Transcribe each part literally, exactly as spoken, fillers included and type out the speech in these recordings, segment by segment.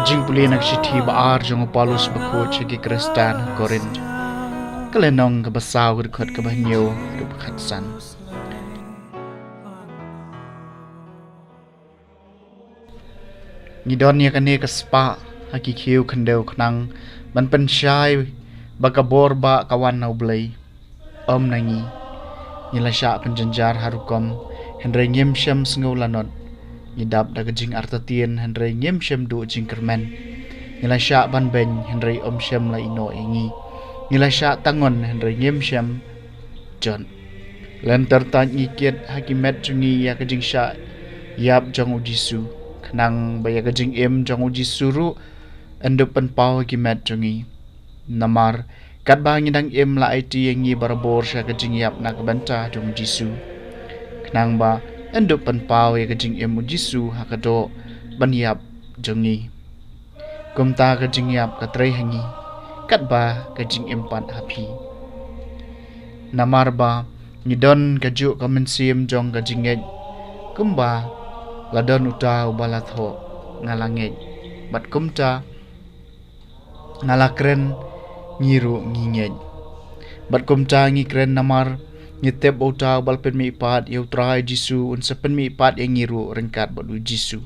Jingpule na ka shithi ba ar jong u Paulus bakhuid sha ki Khristan ha Korinth. Ka lynnong kaba saw, ka dkhot kaba hynñiew haduh ba khatsan. Ngi don ïa kane ka spah ha ki khiew khyndew khnang ban pynshai ba ka bor ba ka wan na U Blei, ym na ngi. Ngi la shah pynjynjar ha rukom, hynrei ngim shym sngew lanot. Ngi dap da ka jingartatien, hynrei ngim shym duh jingkyrmen. Ngi la shah ban beiñ, hynrei ym shym la ïehnoh ïa ngi. Ngi la shah tangon, hynrei ngim shym jot. Lynter tait ngi kit ha ki met jong ngi ïa ka jingshah ïap jong U Jisu, khnang ba ïa ka jingim jong U Jisu ruh yn dup pynpaw ha ki met jong ngi. Namar katba ngi dang im, la aiti ïa ngi barabor sha ka jingïap na ka bynta jong U Jisu, khnang ba yn dup pynpaw ïa ka jingim U Jisu ha ka doh ban ïap jong ngi. Kumta ka jingïap ka trei ha ngi, katba ka jingim pat ha phi. Namar ba ngi don kajuh ka mynsiem jong ka jingngeit, kumba la don uta uba la thoh, nga la ngeit, bad kumta nga la kren, ngi ruh ngi ngeit. Bad kumta ngi kren namar ngi tip ba uta uba la pynmihpat ïa U Trai Jisu un sa pynmihpat ïa ngi ruh ryngkat bad U Jisu.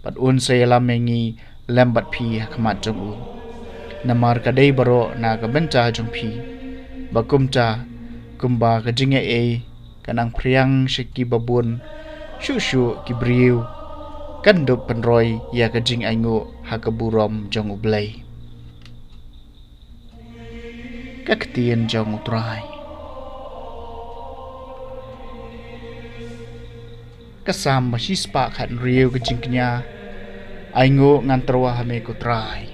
Bad un sa ïalam ïa ngi lem bad phi ha khmat jong u. Namar ka dei baroh na ka bynta jong phi. Ba kumta, kumba ka jingaiei ka nang phriang sha ki babun, shuh shuh ki briew kan dup pynroi ïa ka jingainguh ha ka burom jong U Blei. Ka ktien jong U Trai. Ka Salm ba shispah khathynriew. Ka jingkñia. Ainguh ngan tyrwa ha me ko Trai.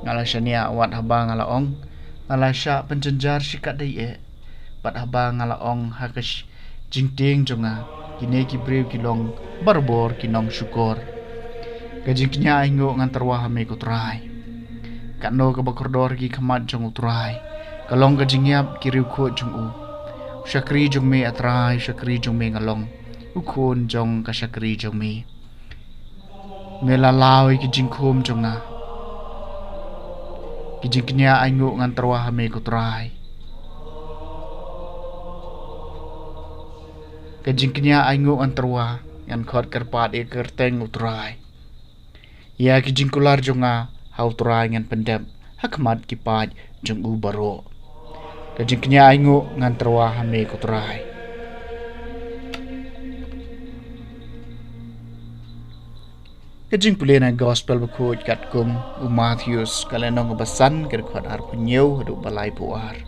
Nga la shaniah wat haba nga la ong, nga la shah pynjynjar shikatdei eh. Bad haba nga la ong ha ka sh-, jingtieng jong nga, kine ki briew ki long barabor ki nongshukor. Ka jingkñia. Ainguh ngan tyrwa ha me ko Trai. Katno kaba kordor ki khmat jong U Trai, ka long ka jingïap ki riewkhuid jong u. U shakri jong me, A Trai, u shakri jong me nga long, u khun jong ka shakri jong me. Me la law ïa ki jingkhum jong nga. Ka jingkñia. Ainguh ngan tyrwa ha me ko Trai. Ka jingkñia. Ainguh ngan tyrwa, ngan khot kyrpad ïa ka kyrteng U Trai. Ïa ki jingkular jong nga ha U Trai ngan pyndep, ha khmat ki paid jong u baroh. Ka jingkñia. Ainguh ngan tyrwa ha me ko Trai. Ka jingpule na Gospel bakhuid katkum u Mathaios, ka lynnong ba san, ka dkhot arphew hynñiew haduh ba laiphew ar.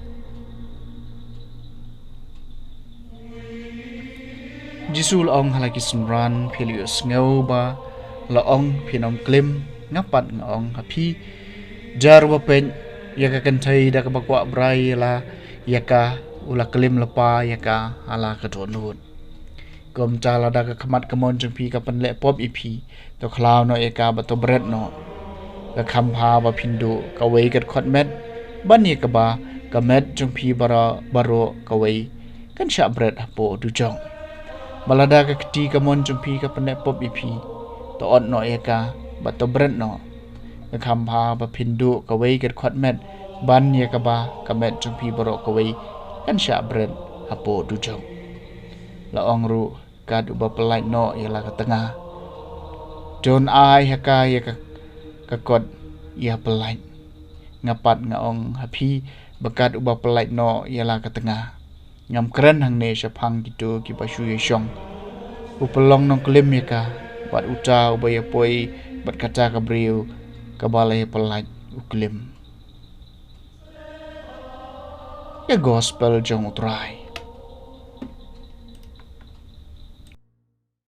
Jisu la ong ha la ki synran, phi la ïohsngew ba la ong, phin ym klim. Nga pat nga ong ha phi, jar uba peit ïa ka kynthei da kaba kwah brai ïa la, ïa ka, u la klim lypa ïa ka ha la ka dohnud. Kumta lada ka khmat kamon jong phi ka pynleh pop ïa phi, to khlaw noh ïa ka bad to bret noh. Ka kham bha ba phin duh kawei ka dkhot met ban ïa kaba ka met jong phi bara-, baroh kawei kan shah bret hapoh dujok. Bad lada ka kti kamon jong phi ka pynleh pop ïa phi, to ot noh ïa ka bad to bret noh. Ka kham bha ba phin duh kawei ka dkhot met ban ïa kaba ka met jong phi baroh kawei kan shah bret hapoh dujok. La ong ruh, kat uba pyllait noh ïa la ka tnga, to un ai ha ka ïa ka, ka kot ïa pyllait. Nga pat nga ong ha phi, ba kat uba pyllait noh ïa la ka tnga, ngam kren hangne shaphang kito kiba shu ïashong. U pynlong nongklim ïa ka, bad uta uba ïapoi bad kata ka briew kaba la ïapyllait u klim. Ka Gospel jong U Trai.